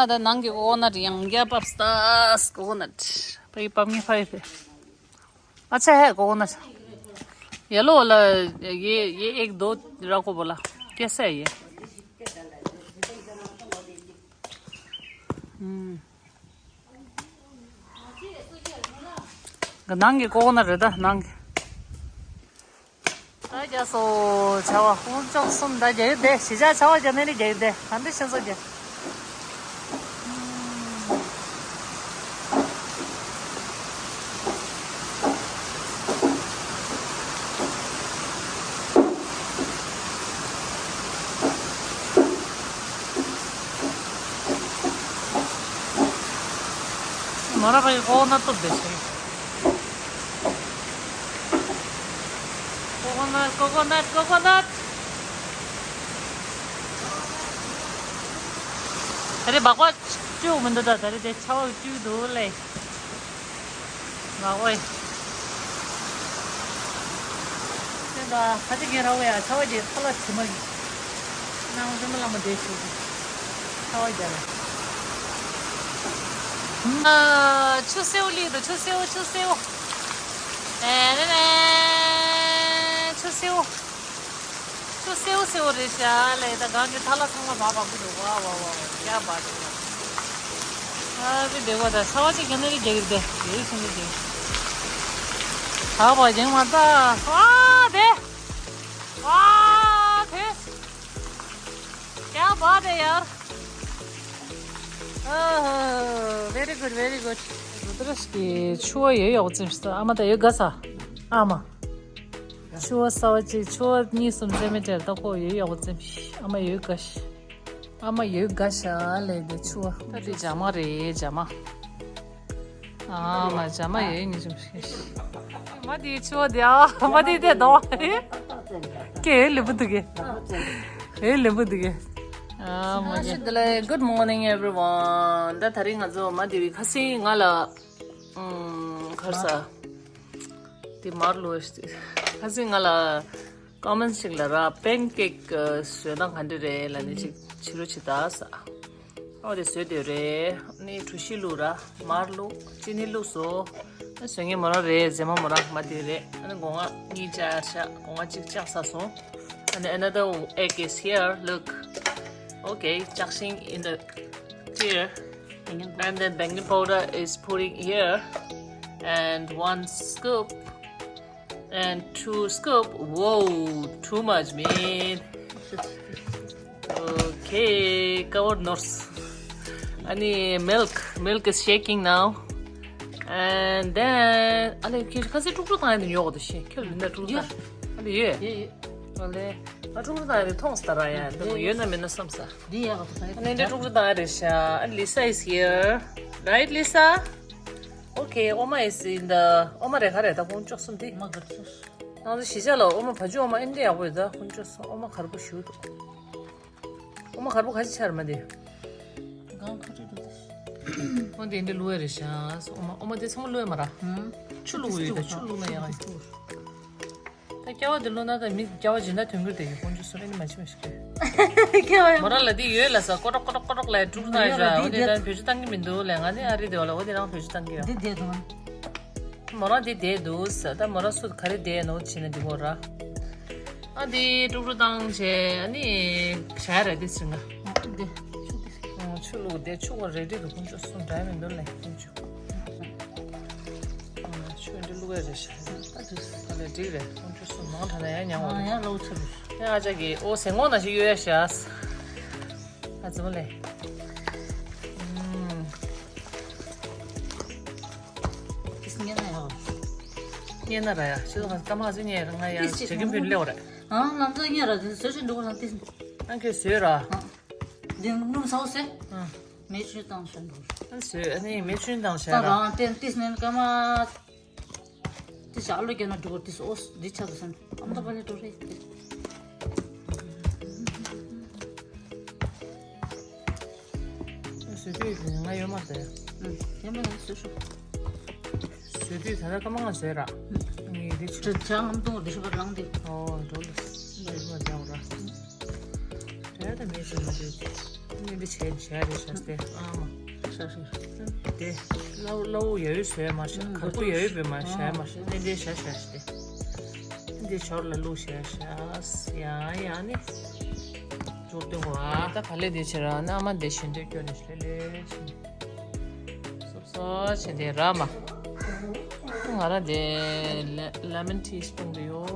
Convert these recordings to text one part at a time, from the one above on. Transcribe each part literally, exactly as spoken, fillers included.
ད་ནང་གི་ཀོ་ཀོ་ནཊ་ཡང་བསྐྱར་ཕབ་སྟེ། ཀོ་ཀོ་ནཊ་ཕ་གི་ཕབ་ངེས་ཕ་གི་ཕེ། अच्छा है coconut. Yellow वाला, ये, ये एक दो रखो बोला। कैसा है ये? हम्म। ནང་གི་ཀོ་ཀོ་ནཊ་རེད་ད་ནང་གི། ད་རྒྱ་སོ་ཆ་བ་ཧུར་ཅོག་གསུམ་ད་རྒྱ་ཡོད་དེ་གཞིས་ཆགས་ཆ་བ་རྒྱ་ནས་ནི་རྒྱ་ཡོད་དེ་ག་འདྲ་ཤེས་སོ་རྒྱ། མོ་ར་ཕ་གི་ཀོ་ཀོ་ནཊ་ཏོབ་བསྡད་ཤག་ཀོ་ཀོ་ནཊ་ཀོ་ཀོ་ནཊ་ཀོ་ཀོ་ནཊ། ད་རེས་སྦག་སྦག་བཅུག་མི་འདུག་ད་ད་རེས་དེ་ཆར་པ་བཅུག་འདུག་ལེ། ང་ཨོའི། དེ་ད་ཁ་ཅིག་གིས་ར་བའི་ཡ་ཆར་པ་གྱི་ཁ་ལག་དྲི་མ་གི། ནང་སེམས་ལ་མ་བསྡད་ཆུ་གི། ཆར་པ་རྒྱག་ལ། ཨ། ཆུ་སེའུ་ལི་དང་ཆུ་སེའུ་ཆུ་སེའུ། ཨེ་ནེ་ནེ། ཆུ་སེའུ། ཆུ་སེའུ་སེའུ་རེད་ཤག་ལེ། ད་གང་གི་ཐ་ལ་ཚང་མ་བག་བག་གི་འདུག་ཝ་ཝ་ཝ་ཝ། ཡ་བ་དེ་ཡ། ཨ་བི་བདེ་བ་ད་ཚ་བ་ཅིག་ག་ནས་རི་རྒྱག་གི་རེད་དེ་རེད་སོང་གི་རེད། ད་བ་ཡེང་མ་ད་ཝ་དེ་ཝ་དེ་ཡ་བ་དེ་ཡར། ཨ་ཧ། very good, very good. རུ་ཏྲ་ཤི་ཆུ་བ་ཡོད་ཡོག་ཙམ་ཞིག་ཨ་མ་ད་ཡོད་ག་ས་ཨ་མ། ཆུ་བ་ས་བ་ཅིག་ཆུ་བ་གཉིས་གསུམ་ཙེ་མི་ཏེར་ད་ཁོ་ཡོད་ཡོག་ཙམ་ཞིག་ཨ་མ་ཡོད་ག་ཤ། ཨ་མ་ཡོད་ག་ཤ་ལས་དེ་ཆུ་བ་ད་དེ་ཇ་མ་རེད་ཇ་མ། ཨ་མ་ཇ་མ་ཡོད་ཉི་ཤུ་ཤ། མ་དེ་ཆུ་བ་དེ་ཨ་མ་དེ་དེ་དོ། ཀེ་ལེ་བུ་དུ་གེ། ཨེ་ལེ་བུ་དུ་གེ། ཨ་མ་གེ། Good morning everyone. ད་ད་རིང་ང་ཚོ་མ་དེ་བི་ཁ་སིང་ང་ལ། ཨུམ། གར་ས། དེ་མར་ལོས་ཏེ། ཁ་སང་ང་ལ་ཀོ་མེན་ཊི་ཞིག་ལ་ར་པན་ཀེག་བཟོས་ན་ག་འདྲ་རེད་ལབ་ནས་ཅིག་བྱེད་རོགས་བྱེད་ད་ས། ཨོ་དེ་བཟོས་དེ་རེད། ནི་གྲོ་ཞིབ་བླུགས་ར་མར་བླུགས་ཅི་ནི་བླུགས་སོ། བཟོས་ངེས་མོ་རང་རེད་རྗེས་མ་མོ་རང་མ་དེ་རེད། ཨ་ནི་སྒོ་ང་གཉིས་བཅག་ཤག་སྒོ་ང་གཅིག་བཅག་ས་སོང་། And another egg is here. Look. Okay, จากชิง in the here. And then baking powder is putting here. And one scoop. And two scoop. Whoa, too much, man. Okay, cover nurse. Ani milk. Milk is shaking now. And then, ཨ་ལེ་ཁྱེད་ཁ་སེ་དཀྲུག་དཀྲུག་བཏང་ཡ་དེ་ཉོ་གི་འདུག་ཤེས། ཁྱོད་ལུས་ན་དཀྲུག་དཀྲུག་བཏང་། ཨ་ལེ་ཡོད། ཡོད་ཡོད། ཨ་ལེ། ཨ་དཀྲུག་དཀྲུག་བཏང་ཡ་དེ་མཐོང་སྟེ་ད་ར་ཡ། འདི་ཡོད་ན་མེད་ན་བསམ་ས། འདི་ཡག་གི་འདུག་ས། ཨ་ནི་འདི་དཀྲུག་དཀྲུག་བཏང་ཡ་རེད་ཤག་ཨ་Lisa is here. Right, Lisa? Okay, Oma is in the, Oma རེད་ག་རེད་ད་ཁོང་ཅོག་གསུམ་དེ། མ་གར་སོང་། ནང་དུ་གཞིས་ཆགས་ལ་ཨོ་མ་བ་ཅུ་ཨོ་མ་ཨེ་འདྲ་ཡག་པོ་ཡོད་ད་ཁོང་ཅོག་གསུམ་ཨོ་མ་གར་པོ་ཞུ་འདུག་ཨོ་མ་གར་པོ་ག་ཅི་ཆར་མ་དེ། གང་ཁ་ཅིག་འགྲོ་དེ། ཁོང་དེ་འདྲ་བླུགས་ཡ་རེད་ཤག་ཨོ་མ་ཨོ་མ་དེ་ཚང་མ་བླུགས་ཡ་མ་ར། ཧུམ། ཆུ་བླུགས་ཡོད་ད་ཆུ་བླུགས་ན་ཡག་ཡིན། ད་སྐྱ་བ་དེ་བླུགས་ན་ད་མི་སྐྱ་བ་སྦྱིན་བདག་དོན་གྱུར་དེ་ཡོད་ཁོང་ཚོ་སུ་རེ་ནི་མ་ཕྱི་མ་ཞིག་རེད། སྐྱ་བ་ཡང་། མོ་ར་ལ་དེ་ཡོད་ལ་ས་ཀོ་ཀྲོག་ཀོ་ཀྲོག་ཀོ་ཀྲོག་ལ་དཀྲུག་ན་ཡོད་ལ་འོ་དེ་ད་བེད་སྤྱོད་བཏང་གི་མི་འདུག་ལ་ང་དེ་ཨ་རི་དེ་བ་ལ་འོ་དེ་རང་བེད་སྤྱོད་བཏང་གི་ཡོད། འདི་བསྡད་དང་། མོ་རང་འདི་བསྡད་འདུག་ཟེར་ད་མོ་རང་སུ་ག་རེ་བསྡད་ནོ་བྱས་ན་འདི་མོ་ར། ཨ་འདི་དཀྲུག་དཀྲུག་བཏང་བྱས་ཨ་ནི་བྱ་ར་འདི་ཟེར་ང་། འདི་ཆུ་འདི། ཆུ་བླུགས་བསྡད་ཆུ་གོ་རེ་ཌི་འདུག་ཁོང་ཚོ་གསུམ་འདྲ་མི་འདུག་ལེ་ཁོང་ཚོ། ཆུ་འདི་བླུགས་ཡ་རེད་ཤག་ཨ་འདི་ཟེར་ད་ལེ་འགྲིག་རེད་ཁོང་ཚོ་གསུམ་མང་དྲགས་ན་ཡང་ཉང་བ་རེད། ཡང་ལོག་ཚུར། ཡང་ཨ་ཅག་གིས་ཨོ་ཟེ་ངོ་ན་ཞིག་གཡོ་ཡ་ཤག་ཨ་ཙི་མོ་ལེ། ཨུམ། ཏིས་ཉན་ན་ཡོད། ཉན་ན་ར་ཡ། ཤི་ལོ་ང་ཀ་མ་ཟི་ཉན་ར་ང་ཡ་ཏིས་ཅིག་ཇེ་ཀིན་ཕིན་ལེ་འོ་ར། ཨང་ལམ་ཚོ་ཉན་ར་ཏིས་བཟོ་ཆེན་འགྲོ་གོ་ལ་ཏིས། ཨང་ཁྱོད་བཟོས་ར། ཨང་། འདི་སྣུམ་ས་འོ་སེ། ཨང་། མེ་ཆུ་བཏང་ཤ་འགྲོ། ཨང་བཟོས་ཨ་ནི་མེ་ཆུ་བཏང་ཤ་ད་ར། རང་ཏན་ཏིས་ནན་ཀ་མ། ཏི་ཤ་ཨ་ལོ་རྒྱ་ན་འགྲོ་ཏི་སོ་འདི་ཆ་དུ་སན་ཨམ་ད་པ་ལེ་འགྲོ་རེད། བཟོས་དུས་ང་ཡོད་མ་རེད། ཡོད་མ་རེད་བཟོས་ཤོག་བཟོས་དུས་ད་ལྟ་ཀ་མ་ང་བཟོས་ར། ངས་འདི་ཆུ། ཆ་ངམ་ཏུང་འདི་ཤུ་བར་ལངས་ཏེ། ཨོ་འགྲོ་ལ། འདི་ཤུ་བར་ལངས་ར། དེ་ལྟ་མེད་ཅིག་མ་རེད། ནི་འདི་བྱས་བྱས་རེད་ཤག་སྟེ། ཨ་མ། ཤ་ཤ། དེ་སླ་བོ་སླ་བོ་ཡ་ཡོད་བཟོས་མ་ཤག་ཁ་པོ་ཡ་ཡོད་བཟོས་མ་ཤག་མ་ཤག་ནི་འདི་ཤ་ཤ་སྟེ། འདི་ཞོར་ལ་བླུགས་བྱས་ཤག་ཡང་ཡང་ནི། འཇུར་དོན་གོ་ཨ། ད་ག་ལེ་དེ་བྱེད་ར་ན་ཨ་མ་འདི་བཞིན་དུ་སྐྱོ་ནི་ལེ་ལེ་བྱེད། སོབ་སོ་བྱེད་དེ་ར་མ། ང་ར་དེ་ལེ་ལེ་མོན་ཊི་སྤུང་གི་ཡོད།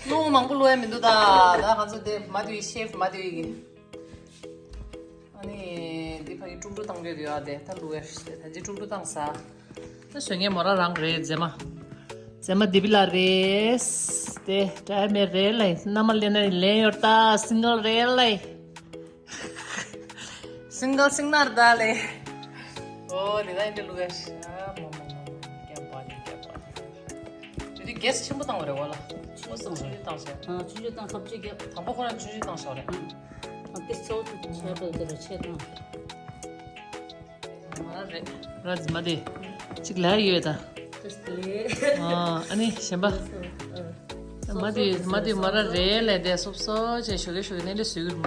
རླུང་མང་པོ་བླུགས་ཡ་མི་འདུག་ད་ད་ང་ཚོ་དེ་མ་དུས་ཤེབ་མ་དུས་གི། ཨ་ནི་འདི་ཕ་གི་དཀྲུག་དཀྲུག་བཏང་རྒྱུ་དེ་ཡོད་དེ་ད་བླུགས་ཡ་ཞིག་ད་ཅི་དཀྲུག་དཀྲུག་བཏང་ས། ད་ཞོན་ངས་མོ་ར་རང་རེད་མཛེས་མ། མཛེས་མ་དེ་བི་ལ་རེད། དེ་ཏྲའི་མེ་རེད་ལེ་མནའ་མ་ལེན་ན་ལེན་ཡོད་ད་སིང་གལ་རེད་ལེ། སིང་གལ་སིང་ནར་ད་ལེ། ཨོ་དེ་ད་ཡིན་དེ་བླུགས་ཡ་ཞིག་ཨ་མོ་མོ་མོ་མོ་སྐྱབས་པ་ནི་སྐྱབས་པ་ནི། དེ་དུས་གེ་སི་ཆེན་པོ་བཏང་བ་རེད་བ་ལ། ཆུ་ལོ་བཏང་ཆུ་ལོ་བཏང་ཤག་ཨ་ཆུ་ལོ་བཏང་ཁབ་ཅིག་བརྒྱབ། དང་པོ་ཁོ་རང་ཆུ་ལོ་བཏང་ཤག་རེད། ཨ་ཏི་ཚོ་ཏི་ཆ་པ་དེ་ར་ཆེ་དང་། ར་རེད། ར་ཛི་མ་དེ། ཅིག་ལ་ཡོད་ད། ཏི་སི་ལེ། ཨ་ཨ་ནི་གཞན་པ། ཨ་མ་དེ་མ་དེ་མ་ར་རེད་ལས་དེ་སོབ་སོ་ཅེ་ཞོ་གེ་ཞོ་གེ་ནས་ལས་བཟོས་གི་རུ།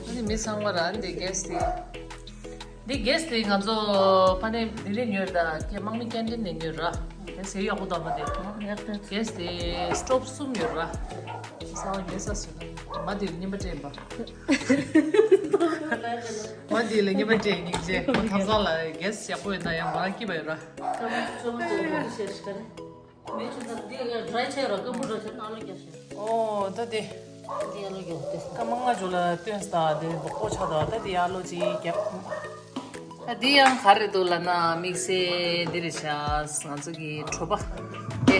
ཨ་ནི་མི་ཚང་མ་ར་ཨ་ནི་དེ་གེ་སི་དེ། འདི་གེ་སི་དེ་ང་ཚོ་ཕ་ནས་འདི་ནས་ཉོས་ད་ཀྱེ་དམག་མི་ཀན་ཊིན་ནས་ཉོས་ར། གེ་སི་དེ་ཡག་པོ་འདུག་མ་དེ། གེ་སི་དེ་སི་ཊོབ་གསུམ་ཡོད་ར། ས་བ་ཉོས་ས་སུ་མ་དེ་རྙིང་པ་སྤྲད་པ། མ་དེ་ལ་རྙིང་པ་སྤྲད་སྙིང་རྗེ་ཁོ་ཐང་སང་ལ་གེ་སི་ཡག་པོ་ཡོད་ན་ཡང་མ་རང་སྐྱིད་པ་ཡོད་ར། ཨོ་ད་དེ། དེ་ཡ་ལོ་ཡོད་དེ། ཀ་མང་ང་ཇོ་ལ་སྟོན་ས་དེ་འབོག་པོ་ཆགས་ད་ད་དེ་ཡ་ལོ་ཅིག་རྒྱབ། ད་དེ་ཡང་ག་རེ་འདུག་ལབ་ན་དམིགས་བསལ་འདི་རེད་ཤག་ང་ཚོ་གི་གྲོ་པ། དེ།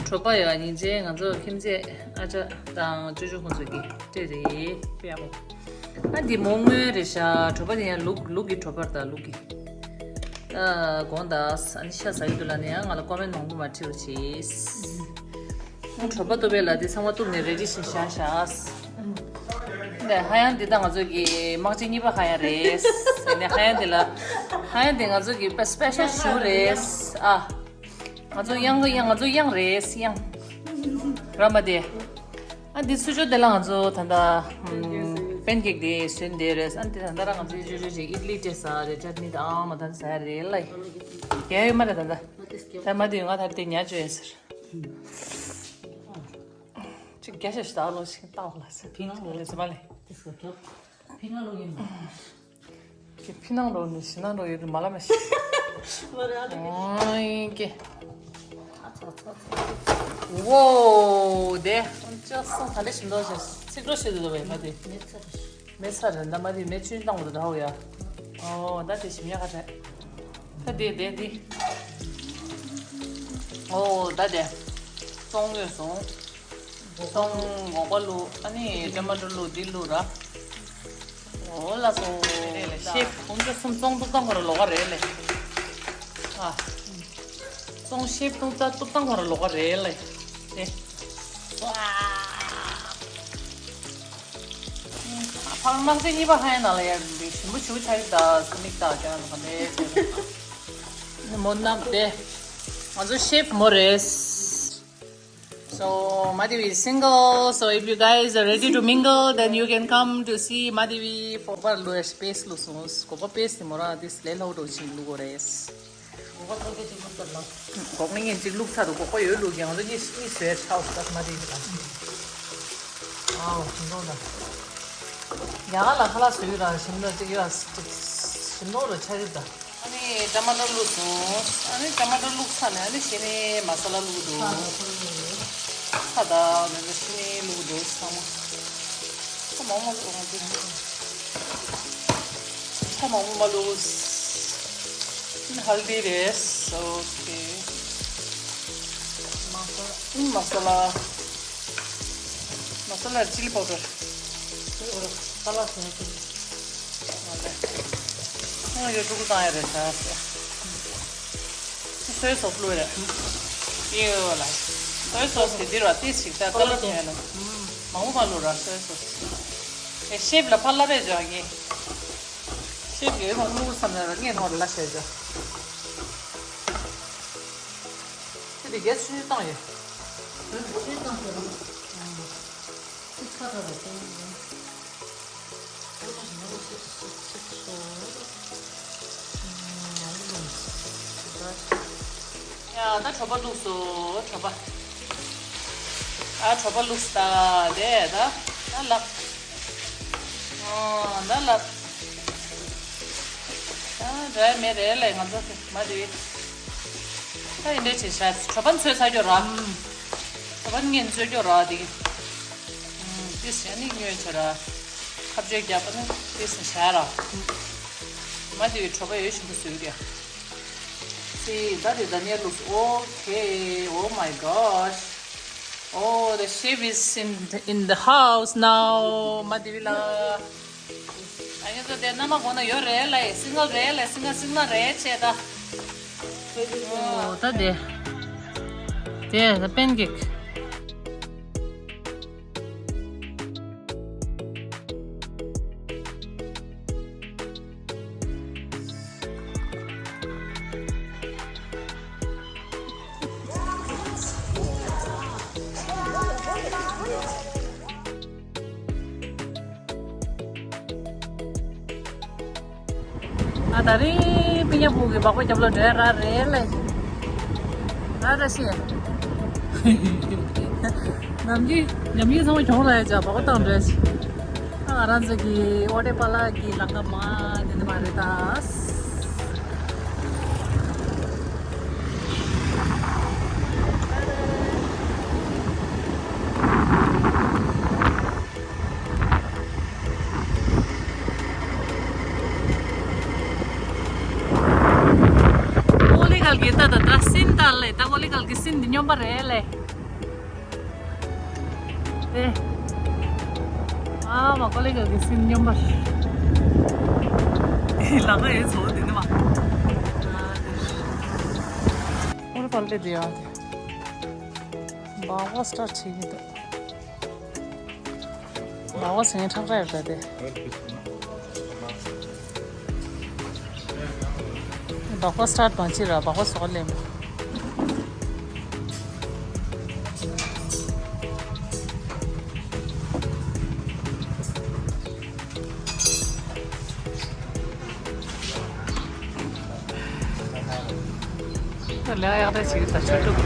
གྲོ་པ་ཡོད་སྙིང་རྗེ་ང་ཚོ་ཁྱིམ་མཚེས་ཨ་ཅག་དང་ཅོ་ཅོ་ཁོང་ཚོ་གི་སྤྲད་རེད་དཔེ་ཡག་པོ། ཨ་འདི་མོ་སྔོན་རེད་ཤག་གྲོ་པ་དེ་ཡང་ལུག་ལུག་གི་གྲོ་པ་རེད་ད་ལུག་གི། ཨ་དགོངས་དག་ཨ་ནི་ཤ་ཟ་གི་འདུག་ལབ་ན་ཡང་ང་ལ་ཀོ་མེན་མང་པོ་མ་བྲིས་པ་བྱས། ཨ་གྲོ་པ་གཏུབ་པའི་ལ་དེ་ཚང་མ་གཏུབ་ནས་རེ་ཌི་བྱས་བཞག་ཤག་ནས་ཧ་ཡང་འདི་ད་ང་ཚོ་གི་དམག་སྤྱི་གཉིས་པ་ཧ་ཡང་རེད། ཡིན་ནས་ཧ་ཡང་འདི་ལ་ཧ་ཡང་འདི་ང་ཚོ་གི་སྤེ་ཤལ་ཞུ་རེད། ཨ་ང་ཚོ་གཡང་གཡང་ང་ཚོ་གཡང་རེད་གཡང་། ར་མ་དེ། ཨ་འདི་སུ་ཅོ་དེ་ལ་ང་ཚོ་ད་ལྟ་པན་ཀེག་དེ་སོན་དེ་རེད། ཨ་འདི་ད་ལྟ་ར་ང་ཚོ་ཅོ་ཅོ་ཅིག་ཨིད་ལི་སྤྲད་ས་རེད། ཅ་ཊ་ནི་དང་མ་ད་ཟ་ཡ་རེད་ལ། རྒྱ་ཡོད་མ་རེད་ད་ལྟ། ད་མ་དེ་ང་ད་དེ་ཉ་ཅོ་ཡིན་ཟེར། ཅིག་རྒྱ་ཤ་ཤ་ད་ལོ་ཞིག་བཏང་ལ་ཟེར། ཕིང་ལ་ལོ་ལེ་ཟེར་མ་ལེ། ཕིང་ལ་ལོ་ཡིན། ཀྱེ་ཕི་ནང་རོ་ནི་ཞི་ནང་རོ་ཡོད་མ་ལ་མ་ཤི། མ་རེད་ཨ་ལེ། ཨོ་ཡིན་ཀྱེ། ཨ་ཚ་ཚ་ཚ། ཝོ་དེ་ཅག་སང་ད་ལེ་ཞིམ་ཏོག་ཅེ་ཚིག་འགྲོ་ཤེས་དུ་བས་མ་དེ། མེ་ཚ་རེད། མེ་ཚ་རེད་ད་མ་དེ་མེ་ཆུན་བཏང་བ་དུ་འདྲ་བོ་ཡ། ཨོ་ད་དེ་ཞིམ་ཡ་ཁ་ཚ། ད་དེ་དེ་དེ། ཨོ་ད་དེ། བཙོང་ཡོད་སོང་། སོང་། ངོགས་པ་བླུགས། ཨ་ནི་ཊ་མ་ཊོ་བླུགས། འདི་བླུགས་ར། འོ་ལ་སོང་། ཤེབ་ཁོང་ཚོ་གསུམ་བཙོང་ཏུག་བཏང་གོ་ར་ལོག་ག་རེད་ལེ། ཨ། བཙོང་ཤེབ་ཏུག་ཏུག་བཏང་གོ་ར་ལོག་ག་རེད་ལེ། ཨེ། ཝ། ཕར་དམག་སྤྱི་གཉིས་པ་ཧ་ཡ་ན་ལ་ཡ་ཞིམ་པོ་ཞུ་ཆ་རིག་ད་ས་མིག་ད་ཀྱང་ད་ག་འདྲས་ཟེར། མོ་ནམ་དེ། ང་ཚོ་ཤེབ་མོ་རེད། So Madhavi is single. So if you guys are ready to mingle, then you can come to see Madhavi for བར་ལོས་སྤེས་ལུས་སོང་། གོ་པ་སྤེས་ཏེ་མོ་རང་དེ་ལས་སླ་བོ་འགྲོ་ཅིག་ལུས་གོ་རེད། གོ་པ་ཐོག་ཏུ་ཅིག་ལུག་ཚར་ལ། གོ་ངེད་ཅིག་ལུག་ཚར་དུ་གོ་པ་ཡོད་ལུག་ཡང་དུ་གཉིས་གཉིས་བཟོས་ཆགས་སུ་ད་Madhavi ལ། ཨའོ་ཞིམ་ནོ་ད། ཡ་ལ་ཁ་ལག་བཟོས་ར་ཞིམ་ནོ་ཅིག་ཡ་ཅིག་ཞིམ་ནོ་ར་ཆགས་ཀྱི་ད། ཨ་ནི་ཊ་མ་ཊོ་བླུགས་སོང་། ཨ་ནི་ཊ་མ་ཊོ་བླུགས་ཚར་ནས་ཨ་ནི་ཕྱི་ནས་མ་ས་ལ་བླུགས་འདུག་ཚྭ་དང་མེ་འབར་ཕྱི་ནས་བླུགས་འདུག་ཚང་མ། ཚྭ་མང་མང་བླུགས་འདུག་ཚྭ་མང་མང་མ་བླུགས། ཨ་ནི་ཧལ་དི་རེད། ཨོ་ཁེ། མ་ས་ལ། མ་ས་ལ། མ་ས་ལ་ཅི་ལི་པའུ་ཌར། ཅི་ལི་པའུ་ཌར། ཁ་ལག་ཟེར་ན་ཅི་ལི། ང་ཡོད་ཕྲུ་གུ་བཏང་ཡ་རེད་ཤག་ཟེར། སོའི་སོ་སི་བླུགས་རེད། ཡོད་ལ། སོའི་སོ་སི་དེ་འདིར་བ་ཏིས་ཞིག་ད་ཀ་ལར་ཐོན་ཡ་ལ། མང་པོ་མ་བླུགས་ར་སོའི་སོ་སི། ཨེ་ཤེབ་ལ་ཕར་ལ་རེད་ཇོ་ངེ། ཤེབ་ཡོད་མ་བླུགས་བསམ་ན་ར་ངས་ནོར་ལ་བྱས་ཇོ། དེ་དེ་གས་ཆུ་བཏང་ཡོད། ཆུ་བཏང་ཟེར་ར། ཡ་ད་གྲོད་པ་བླུགས་སོ། གྲོད་པ། ཨ་གྲོད་པ་བླུགས་སོ། ད་དེ་ད་ད་ལགས། ཨ་ད་ལགས། ཨ་རེད་མེད་རེད་ལས་ང་ཚོ་མ་དེ་བས། ད་ཡིན་འདྲ་བྱེད་ཤག་གྲོད་པ་འཚོལ་ཚར་རྒྱུ་ར། གྲོད་པ་ངས་འཚོལ་རྒྱུ་ར་དེ་གི། ཏིས་ཡ་ནི་ཉོས་ཆ་ར། ཁ་བཅོས་རྒྱབ་པ་ནི་ཏིས་ནི་ཤ་ར། མ་དེ་བས་གྲོད་པ་ཡོད་བཞིན་དུ་བཟོས་ར། སི་ད་དེ་ད་ནས་ལུགས་སུ་ཨོ་ཁེ། Oh my gosh. Oh, the chef is in in the house now. མ་དེ་བས་ལ། ཨ་ཡོད་ཚོ་དེ་མནའ་མ་གོ་ན་ཡོད་རེད་ལ་ཡེ་སིང་གལ་རེད་ལ་སིང་གལ་སིང་མ་རེད་ཆེ་ད། ཨོ་ད་དེ། དེ་ད་པན་ཀེག་ང་ད་རིང་པི་ཉ་ཕུག་གི་སྦག་སྦག་རྒྱབ་ལ་འགྲོ་ཡ་ར་རེད་ལེ། ར་ར་ཤི། ནམ་རྒྱུན་ནམ་རྒྱུན་ཚང་མ་གྱོང་ར་ཡ་ཅག་སྦག་སྦག་བཏང་འགྲོ་ཡ་ཅིག་ང་རང་ཚོ་གི་ཨོ་ཏེ་པ་ལ་གི་ལམ་ཁ་མ་འདི་འདི་མ་རེད་ད། ཀོ་ལི་གལ་གྱི་ད་ད་ད་སིན་ད་ལེ་ད་ཀོ་ལི་གལ་གྱི་སིན་འདི་སྨྱོན་པ་རེད་ལེ། ཨེ། ཨ་མ་ཀོ་ལི་གལ་གྱི་སིན་སྨྱོན་པ་རེད། ལ་ཁ་ཡེ་ཚོ་འདི་ནི་མ། ཨོ་ར་པལ་ཏེ་དེ་ཡ་དེ། སྦག་སྦག་སི་ཊར་ཊི་བྱེད་ཀྱི་འདུག་སྦག་སྦག་ཟེར་མཁན་ཁྲག་ཁྲག་ཡོད་ད་དེ། སྦག་སྦག་སི་ཊར་ཊི་མ་བྱེད་ར་སྦག་སྦག་ཟོག་ལེན། ལས་ཡག་རེད་ཅིག་ད་ཆོས་དྲུག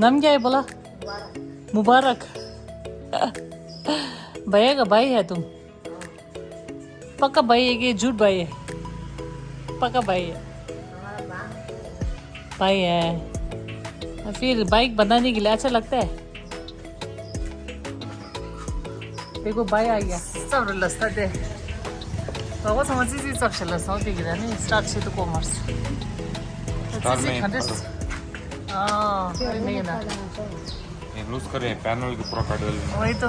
نام کیا ہے بولا؟ مبارک۔ بھیا کا بھائی ہے تم؟ پکا بھائی ہے کہ جھوٹ بھائی ہے؟ پکا بھائی ہے۔ بھائی ہے۔ پھر بائیک بنانے کے لیے اچھا لگتا ہے؟ देखो भाई आ गया। सब रलस्ता दे। बाबा समझ सी सब चला सौ दिख रहा नहीं स्टार्ट से तो कॉमर्स। स्टार्ट में हाँ नहीं ना। ये लूज करें पैनल के पूरा काट डालेंगे। वही तो।